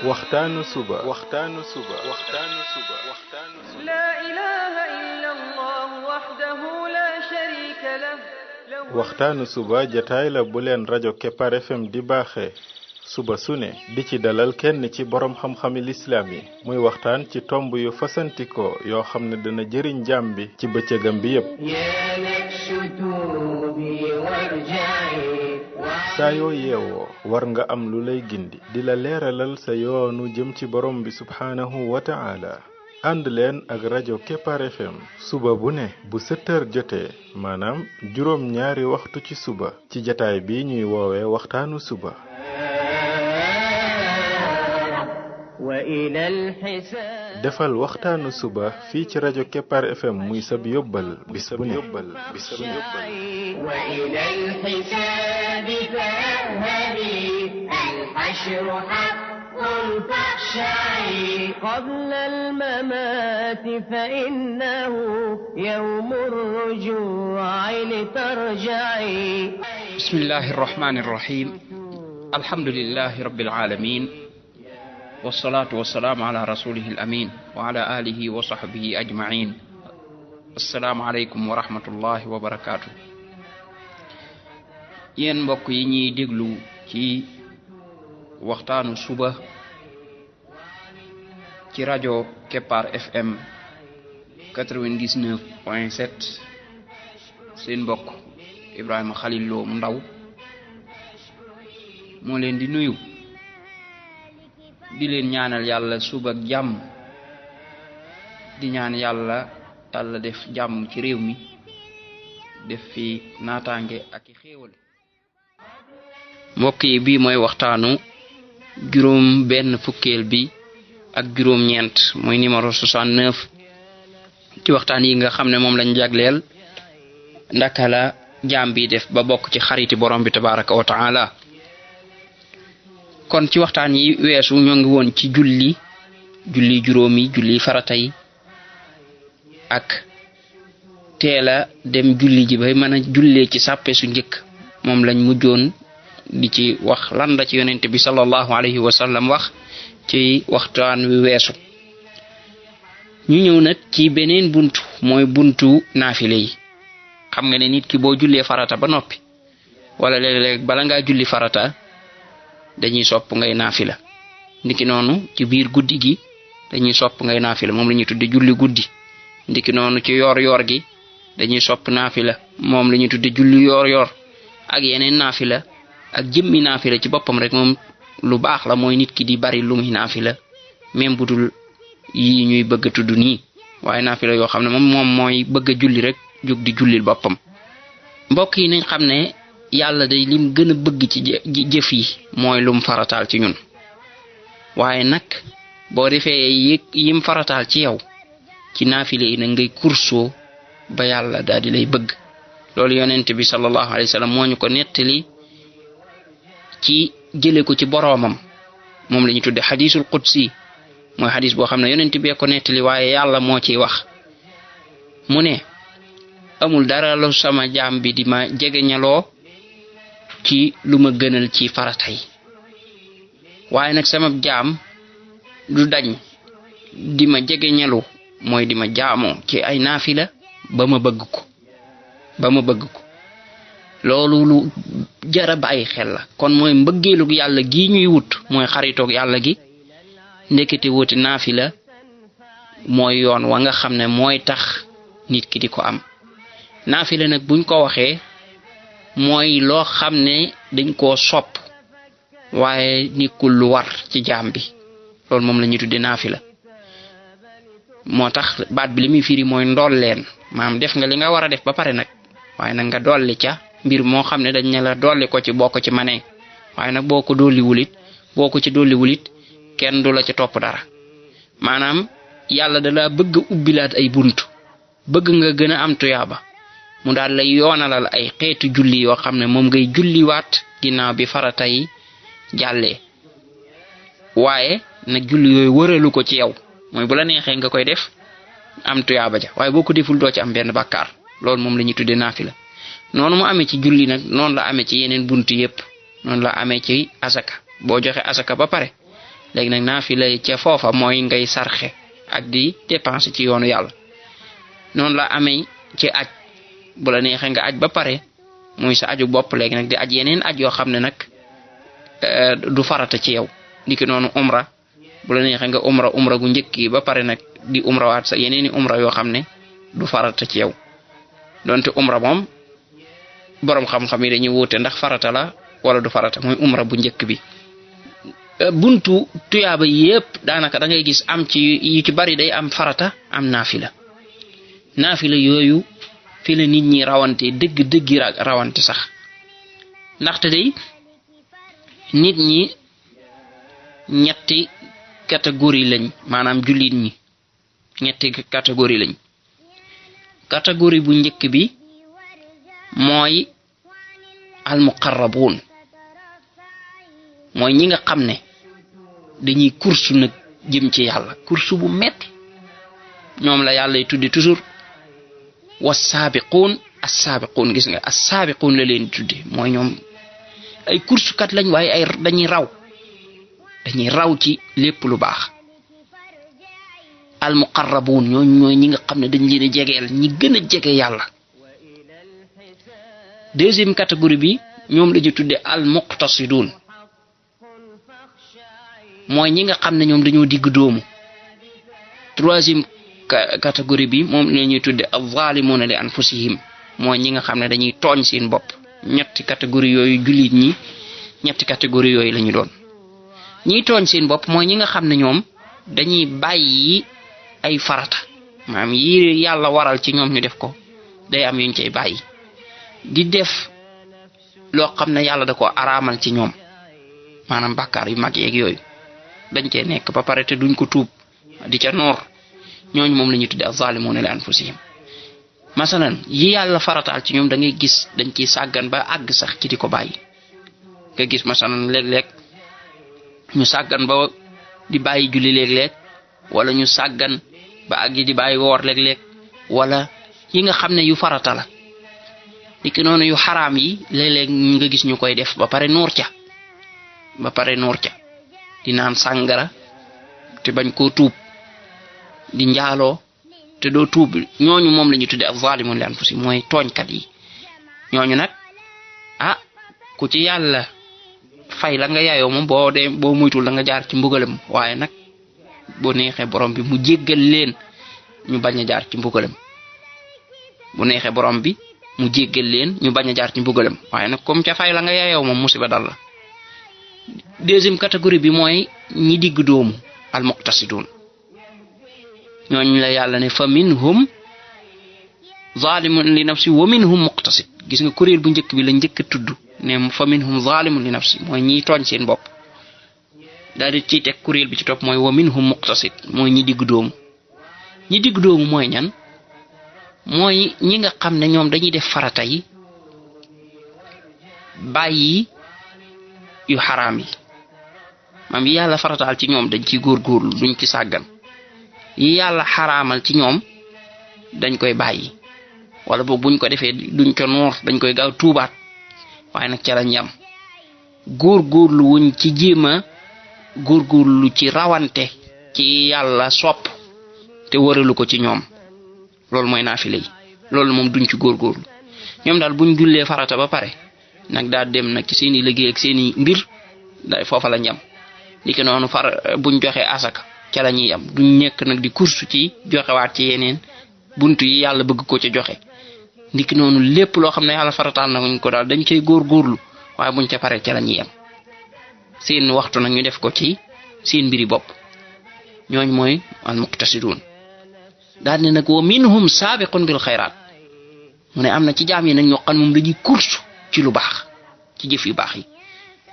waxtaanu suba لا إله إلا الله وحده لا شريك له waxtaanu suba jataay la bu leen rajo Kepar FM di baaxee suba su ne di ci dalal kenn ci borom xam-xami lislaam yi muy waxtaan ci tomb yu fasantikoo yoo xam ne dana jëriñ jaam bi ci bëccëgam bi yépp saa yoo yeewoo war nga am lu lay gindi di la leeralal sa yoonu jëm ci borom bi subhaanahu wa ta'ala ànd leen ak rajo Kepar FM suba bu ne bu 7h jotee maanaam juróom ñaari waxtu ci suba ci jataay bi ñuy woowee waxtaanu suba defal waxtaanu suba fii ci rajo Kepar FM muy sab yóbbal bis bu ne قبل الممات فإنه يوم الرجوع لترجعي بسم الله الرحمن الرحيم الحمد لله رب العالمين والصلاة والسلام على رسوله الأمين وعلى آله وصحبه أجمعين السلام عليكم ورحمة الله وبركاته yéen mbokk yi ñuy déglu ci waxtaanu suba ci rajo Kepar FM 99.7 seen mbokk Ibrahima Khalil Lo mu ndaw moo leen di nuyu di leen ñaanal yàlla suba ak jàmm di ñaan yàlla def jàmm ci réew mi def fi naataange ak i xéewal mbokk yi bii mooy waxtaanu juróom benn fukkeel bi ak juróom ñeent mooy numéro 69 ci waxtaan yi nga xam ne moom lañ jagleel ndaka la jaam bi def ba bokk ci xariti borom bi tabaraka wa taala kon ci waxtaan yi weesu ñoo ngi woon ci julli juróomi julli farata yi ak teela dem julli ji bay mën a jullee ci sàppe su njëkk moom lañ mujjoon di ci wax lan la ci yonent bi sallallahu alayhi wa sallam wax ci waxtaan wi weesu ñu ñëw nag ci beneen buntu mooy buntu naafile yi xam nga ne nit ki boo jullee farata ba noppi wala léeg-léeg bala ngaa julli farata dañuy sopp ngay naafila ndiki noonu ci biir guddi gi dañuy sopp ngay naafila moom la ñuy tudde julli guddi ndiki noonu ci yoor gi dañuy sopp naafila moom la ñuy tudde julli yoor ak yeneen naafila ak jëmmi naafila ci boppam rek moom lu baax la mooy nit ki di bari lu muy naafila même budul yi ñuy bëgg a tudd nii waaye naafila yoo xam ne moom mooy bëgg a julli rek jóg di jullil boppam mbokk yi nañ xam ne yàlla day lim gën a bëgg ci jëf yi mooy lum farataal ci ñun waaye nag boo defee yim farataal ci yow ci naafile yi nag ngay kursoo ba yàlla daal di lay bëgg loolu yonent bi sallallahu alayhi wa sallam moo ñu ko nettali ci jële ko ci boroomam moom la ñu tudde xadiisul qudsi mooy xadiis boo xam ne yonent bi ko nettali waaye yàlla moo ciy wax mu ne amul dara lu sama jaam bi di ma jegeñaloo ci lu ma gënal ci farata yi waaye nag sama jaam du dañ di ma jegeñalu mooy di ma jaamoo ci ay naafila ba ma bëgg ko loolu lu jara bàyyi xel la kon mooy mbëggeelug yàlla gi ñuy wut mooy xaritoog yàlla gi ndekete wuti naafila mooy yoon wa nga xam ne mooy tax nit ki di ko am naafila nag buñ ko waxee mooy loo xam ne dañ koo sopp waaye nekkul lu war ci jaam bi loolu moom la ñuy tudde naafila moo tax baat bi li muy firi mooy ndolleen maam def nga li nga war a def ba pare nag waaye nag nga dolli ca mbir moo xam ne dañ ne la dolli ko ci boo ko ci manee waaye nag boo ko ci dolliwulit kenn du la ci topp dara maanaam yàlla da la bëgg ubbilaat ay buntu bëgg nga gën a am tuyaaba mu daal lay yoonalal ay xeetu julli yoo xam ne moom ngay julliwaat ginnaaw bi farata yi jàllee waaye nag julli yooyu wëralu ko ci yow mooy bu la neexee nga koy def am tuyaaba ja waaye boo ko deful doo ci am benn bàkkaar loolu moom la ñuy tuddee naafila noonu mu amee ci julli nag noonu la amee ci yeneen buntu yépp noonu la amee ci asaka boo joxe asaka ba pare léegi nag naafila ca foofa mooy ngay sarxe ak di dépenser ci yoonu yàlla. noonu la amee ci aj bu la neexee nga aj ba pare muy sa aju bopp léegi nag di aj yeneen aj yoo xam ne nag du farata ci yow ndiki noonu umra bu la neexee nga umra gu njëkk yi ba pare nag di umra waat sa yeneeni umra yoo xam ne du farata ci yow donte umra moom borom xam-xam yi dañuy wuute ndax farata la wala du farata mooy umra bu njëkk bi. buntu tuyaaba yépp daanaka da ngay gis am ci yu ci bari day am farata am naafila yooyu fi la nit ñi rawante dëgg rawante sax ndaxte day nit ñi ñetti catégorie lañ maanaam jullit ñi ñetti catégorie lañ. catégorie bu njëkk bi mooy almuqarrabuun mooy ñi nga xam ne dañuy kursu nag jëm ci yàlla kursu bu metti ñoom la yàlla tuddi toujours was-saabiquun as-saabiquun gis nga as-saabiquun la leen tuddi mooy ñoom ay kursukat lañ waaye ay dañuy raw ci lépp lu baax. almuqarrabuun ñooy ñi nga xam ne dañ leen a jegeel ñi gën a jege yàlla. deuxième catégorie bi ñoom la ñu tudde almuqtasiduun mooy ñi nga xam ne ñoom dañoo digg doomu. troisième catégorie bi moom la ñuy tudde az-zaalimuuna li anfusihim mooy ñi nga xam ne dañuy tooñ seen bopp. ñetti catégorie yooyu jullit ñi ñetti catégorie yooyu la ñu doon. ñiy tooñ seen bopp mooy ñi nga xam ne ñoom dañuy bàyyi ay farata maanaam yi yàlla waral ci ñoom ñu def ko day am yuñ cay bàyyi di def loo xam ne yàlla da ko araamal ci ñoom maanaam bàkkaar yu mag yeeg yooyu dañ cee nekk ba pare te duñ ko tuub di ca noor ñooñu moom la ñuy tudde az-zaalimuuna li anfusihim. masalan yi yàlla farataal ci ñoom da ngay gis dañ ciy sàggan ba àgg sax ci di ko bàyyi nga gis masalan léeg-léeg ñu sàggan ba di bàyyi julli léeg-léeg wala ñu sàggan ba àgg di bàyyi woor léeg-léeg wala yi nga xam ne yu farata la niki noonu yu xaraam yi léeg-léeg nga gis ñu koy def ba pare nuur ca di naan sàngara te bañ koo tuub di njaaloo te doo tuub ñooñu moom la ñu tudde az-zaalimuun li anfusihim mooy tooñkat yi. ñooñu nag ku ci yàlla fay la nga yaayoo moom boo muytul da nga jaar ci mbugalam waaye nag boo neexee borom bi mu jéggal leen ñu bañ a jaar ci mbugalam waaye nag comme ca fay la nga yaayoo moom musiba dal la. deuxième catégorie bi mooy ñi digg doomu al-muqtasiduun ñooñu la yàlla ne fa minhum zaalimun li nafsi wa minhum muqtasid gis nga kuréel bu njëkk bi la njëkk a tudd ne fa minhum zaalimun li nafsi mooy ñiy tooñ seen bopp daal di ciy teg kuréel bi ci topp mooy wa minhum muqtasid mooy ñi digg doomu mooy ñan mooy ñi nga xam ne ñoom dañuy def farata yi bàyyi yu xaraam yi maam yi yàlla farataal ci ñoom dañ ciy góorgóorlu duñ ci sàggan yi yàlla xaraamal ci ñoom dañ koy bàyyi wala boog buñ ko defee duñ ko noor dañ koy gaaw tuubaat waaye nag ca la ñam góorgóorlu wuñ ci jéema góorgóorlu ci rawante ci yàlla sopp te waralu ko ci ñoom loolu mooy naafile yi loolu moom duñ ci góorgóorlu ñoom daal buñ jullee farata ba pare nag daal dem nag ci seeni liggéey ak seeni mbir day foofa la ñam li ko noonu buñ joxe asaka ca la ñuy am duñ nekk nag di kursu ci joxewaat ci yeneen buntu yi yàlla bëgg ko ca joxe ndiki noonu lépp loo xam ne yàlla farataal na ko daal dañ cay góorgóorlu waaye buñ ca pare ca la ñuy am seen waxtu nag ñu def ko ci seen mbiri bopp ñooñ mooy al muqtasiduun daal ne nag wa minhum saabiqun bil xayraat mu ne am na ci jaam yi nag ñoo xam moom dañuy kursu ci lu baax ci jëf yu baax yi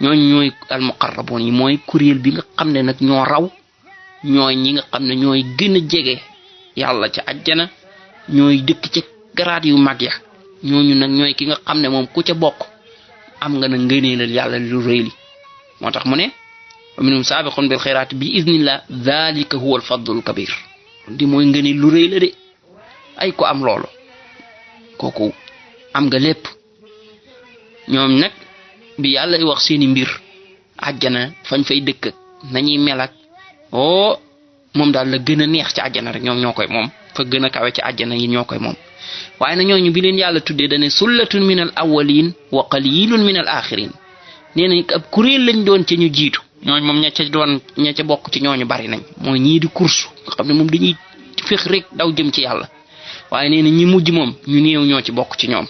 ñooñ ñooy al muqarrabuun yi mooy kuréel bi nga xam ne nag ñoo raw ñooy ñi nga xam ne ñooy gën a jege yàlla ca àjjana ñooy dëkk ca garaat yu mag ya ñooñu nag ñooy ki nga xam ne moom ku ca bokk am nga nag ngëneelal yàlla lu rëy li moo tax mu ne wa minhum saabiqun bil xayraat bi iznillah dhalika huwa al fadlul kabir di mooy ngëneel lu rëy la de ay ko am loolu kooku am nga lépp ñoom nag bi yàlla wax seeni mbir àjjana fañ fay dëkk nañuy mel ak oh moom daal la gën a neex ci àjjana rek ñoom ñoo koy moom fa gën a kawe ci àjjana yi ñoo koy moom waaye na ñooñu bi leen yàlla tuddee dane sullatun min al awwalin wa qalilun min al axirin nee na ab kuréel lañ doon ca ñu jiitu ñooñu moom ña ca bokk ci ñooñu bari nañ mooy ñii di kursu nga xam ne moom dañuy féex rek daw jëm ci yàlla waaye nee na ñi mujj moom ñu néew ñoo ci bokk ci ñoom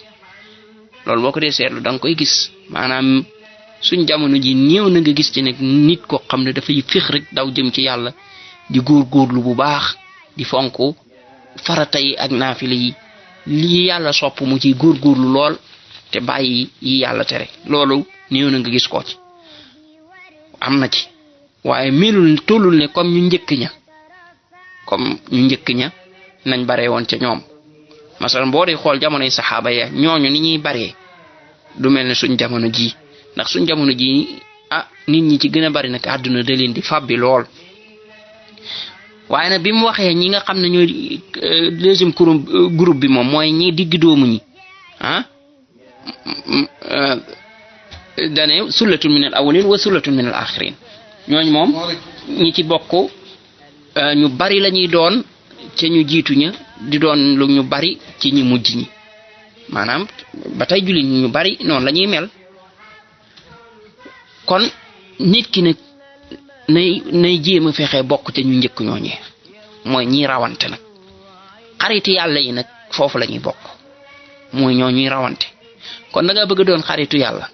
loolu boo ko dee seetlu da nga koy gis maanaam suñ jamono ji néew na nga gis ci nag nit ko xam ne dafay féex rek daw jëm ci yàlla di góorgóorlu bu baax di fonk farata yi ak naafila yi lii yàlla sopp mu ciy góorgóorlu lool te bàyyi yi yàlla tere loolu néew na nga gis ko ci am na ci waaye melul tollul ne comme ñu njëkk ña nañ bare woon ca ñoom masalan boo dee xool jamonoy saxaaba ya ñooñu ni ñuy baree du mel ne suñ jamono ji ndax suñ jamono ji nit ñi ci gën a bari nag àdduna da leen di fàbbi lool waaye nag bi mu waxee ñi nga xam ne ñooy deuxième groupe bi moom mooy ñi digg doomu ñi dane sullatun min al awwalin wa sullatun min al axirin ñooñ moom ñi ci bokk ñu bari la ñuy doon ca ñu jiitu ña di doon lu ñu bari ci ñi mujj ñi maanaam ba tey jullit ñu bari noonu la ñuy mel kon nit ki nag nay jéem a fexe bokk ca ñu njëkk ñooñee mooy ñiy rawante nag xariti yàlla yi nag foofu la ñuy bokk mooy ñoo ñuy rawante kon da nga bëgg doon xaritu yàlla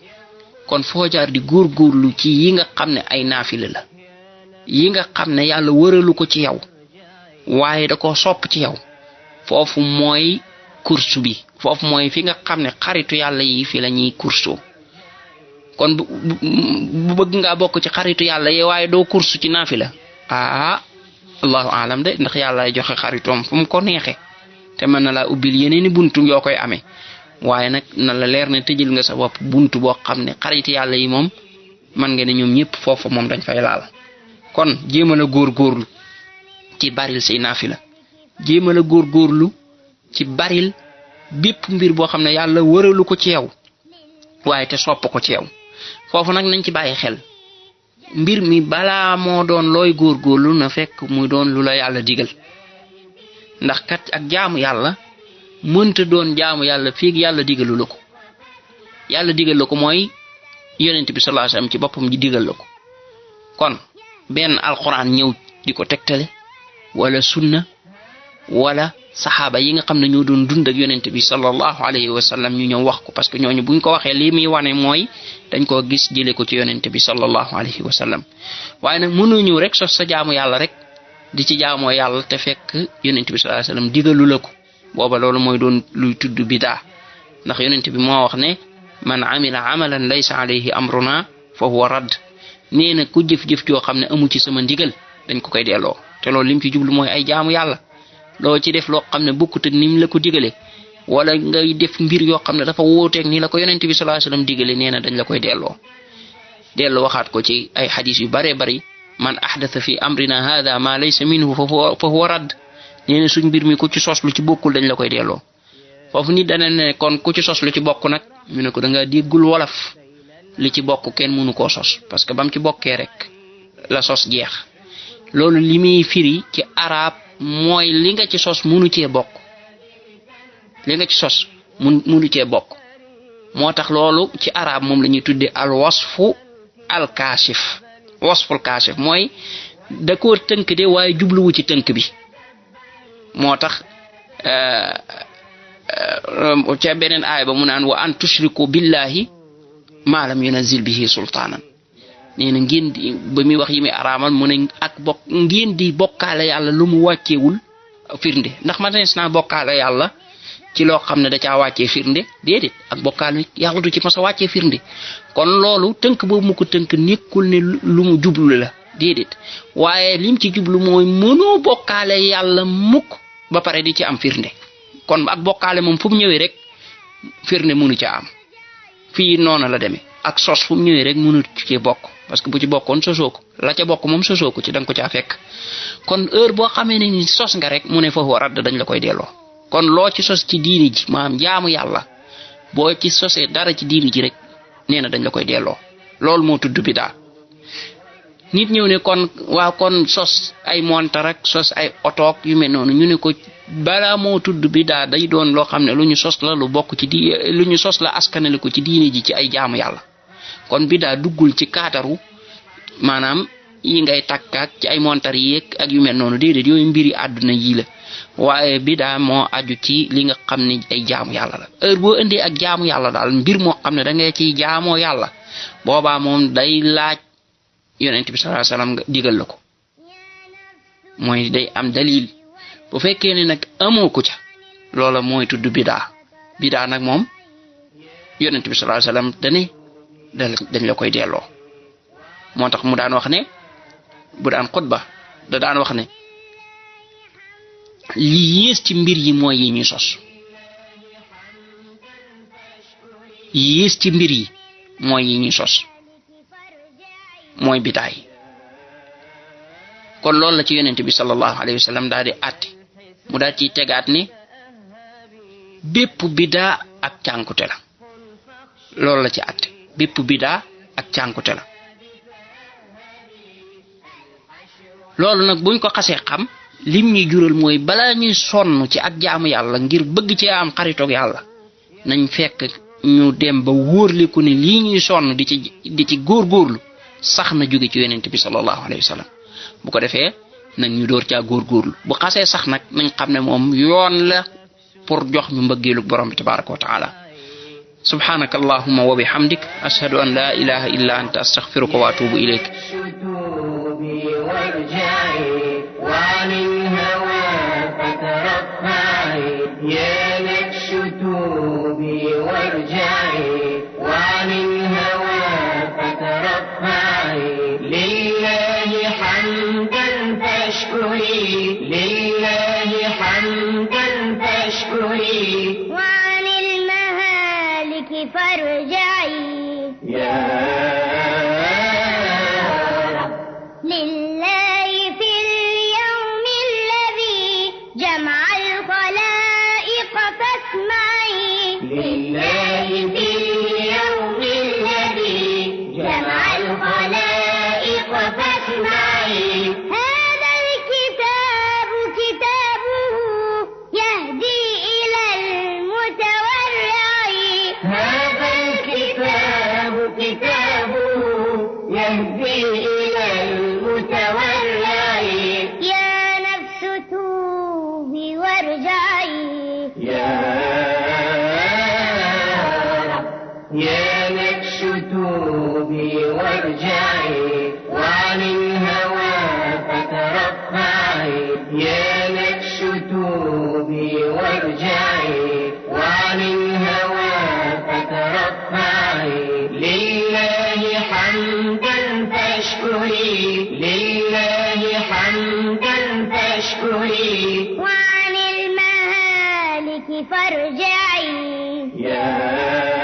kon foo jaar di góorgóorlu ci yi nga xam ne ay naafila la yi nga xam ne yàlla wëralu ko ci yow waaye da ko sopp ci yow foofu mooy kursu bi foofu mooy fi nga xam ne xaritu yàlla yi fi la ñuy kursu kon bu bëgg ngaa bokk ci xaritu yàlla yi waaye doo kursu ci naafila allahu alam de ndax yàlla ay joxe xaritoom fu mu ko neexe te mën na laa ubbil yeneeni buntu yoo koy amee waaye nag na la leer ne tëjël nga sa bopp buntu boo xam ne xarit yàlla yi moom man nga ne ñoom ñëpp foofu moom dañ fay laal kon jéemal a góorgóorlu ci baril say naafila jéemal a góorgóorlu ci baril bépp mbir boo xam ne yàlla wëralu ko ci yow waaye te sopp ko ci yow foofu nag nañ ci bàyyi xel mbir mi balaa moo doon looy góorgóorlu na fekk muy doon lu la yàlla digal ndax kat ak jaamu yàlla mënta doon jaamu yàlla feeg yàlla digalu la ko yàlla digal la ko mooy yonent bi sallallahu alayhi wasallam ci boppam ji digal la ko kon benn alquran ñëw di ko tegtale wala sunna wala saxaaba yi nga xam ne ñoo doon dund ak yonent bi sallallahu alayhi wasallam ñu ñëw wax ko parce que ñooñu buñ ko waxee lii muy wane mooy dañ koo gis jële ko ci yonent bi sallallahu alayhi wasallam waaye nag mënoo ñëw rek sos sa jaamu yàlla rek di ci jaamoo yàlla te fekk yonent bi sallallahu alayhi wasallam digalu la ko booba loolu mooy doon luy tudd bidaa ndax yonent bi moo wax ne man amila amalan laysa alayhi amruna fa huwa radd nee na ku jëf-jëf joo xam ne amu ci sama ndigal dañ ko koy delloo te loolu lim ci jublu mooy ay jaamu yàlla loo ci def loo xam ne bokkut ak nim la ko digale wala ngay def mbir yoo xam ne dafa wóoteeg ni la ko yonent bi sallallahu alayhi wasallam digale nee na dañ la koy delloo waxaat ko ci ay xadis yu bare bari man ahdatha fi amrina hadha ma laysa minhu fa huwa radd nee na suñ mbir mi ku ci sos lu ci bokkul dañ la koy delloo foofu nit dana ne kon ku ci sos lu ci bokk nag ñu ne ko da nga déggul wolof li ci bokk kenn mënu koo sos parce que bam ci bokkee rek la sos jeex loolu li muy firi ci arab mooy li nga ci sos mënu cee bokk li nga ci sos mënu cee bokk moo tax loolu ci arab moom la ñuy tuddee al wasfu al kaashif wasful kaashif mooy da koo tënk de waaye jubluwu ci tënk bi moo tax ca beneen aaya ba mu naan wa an tushriku billahi ma lam yunazil bihi sultaanan nee na ngeen di ba muy wax yi muy araamal mu ne ak bokk ngeen di bokkaale yàlla lu mu wàcceewul firnde ndax ma nees naa bokkaale yàlla ci loo xam ne da caa wàccee firnde déedéet ak bokkaale yàlla du ci mas a wàccee firnde kon loolu tënk boobu mu ko tënk nekkul ne lu mu jublu la déedéet waaye lim ci jublu mooy mënoo bokkaale yàlla mukk ba pare di ci am firnde kon ak bokkaale moom fu mu ñëwee rek firnde mënu ca am fii noonu la demee ak sos fu mu ñëwee rek mënu ci bokk parce que bu ci bokkoon sosoo ko la ca bokk moom sosoo ko ci da nga ko caa fekk kon heure boo xamee ne ni sos nga rek mu ne fa war dañ la koy delloo kon loo ci sos ci diini ji maanaam jaamu yàlla boo ci sosee dara ci diini ji rek nee na dañ la koy delloo loolu moo tudd bidaa nit ñëw ne kon waaw kon sos ay montar ak sos ay otoog yu mel noonu ñu ne ko balaa moo tudd bidaa day doon loo xam ne lu ñu sos la lu bokk ci lu ñu sos la askanale ko ci diine ji ci ay jaamu yàlla kon bidaa duggul ci kaataru maanaam yi ngay takkaak ci ay montar yi ak yu mel noonu déedéet yooyu mbiri àdduna yi la waaye bidaa moo aju ci li nga xam ne ay jaamu yàlla la heure boo indee ak jaamu yàlla daal mbir moo xam ne da ngay ciy jaamoo yàlla boobaa moom day laaj yonent bi sallallahu alayhi wasallam nga digal la ko mooy day am dalil bu fekkee ne nag amoo ko ca loola mooy tudd bidaa nag moom yonent bi sallallahu alayhi wasallam dañ la koy delloo moo tax mu daan wax ne bu daan xutba da daan wax ne li yées ci mbir yi mooy yi ñuy sos yées ci mbir yi mooy yi ñuy sos mooy bidaa yi kon loolu la ci yonent bi sallallahu alayhi wasallam daal di àtte mu daal ciy tegaat ne bépp bidaa ak cànkute la loolu la ci àtte bépp bidaa ak cànkute la loolu nag buñ ko xasee xam lim ñuy jural mooy balaa ñuy sonn ci ak jaamu yàlla ngir bëgg ci am xaritoog yàlla nañ fekk ñu dem ba wóorliku ne lii ñuy sonn di ci góorgóorlu sax na jóge ci yonent bi sallallahu alayhi wasallam bu ko defee nag ñu door caa góorgóorlu bu xasee sax nag nañ xam ne moom yoon la pour jox ñu mbëggeelu borom bi tabaraka wa taala subhanaka allahumma wa bihamdik ashhadu an la ilaha illa anta astaghfiruka wa atubu ilayk وعن المهالك فارجعي يا رب لله في اليوم الذي جمع الخلائق فاسمعي لله في اليوم الذي جمع الخلائق فاسمعي هذا الكتاب كتابه يهدي إلى المتورع هذا الكتاب كتابه يهدي إلى المتورع يا نفس توبي وارجعي يا رب يا نفس توبي وارجعي وعن الهوى فترفعي يا نفس توبي وارجعي وعن الهوى فترفعي لله حمدا فاشكري لله حمدا فاشكري وعن المهالك فارجعي يا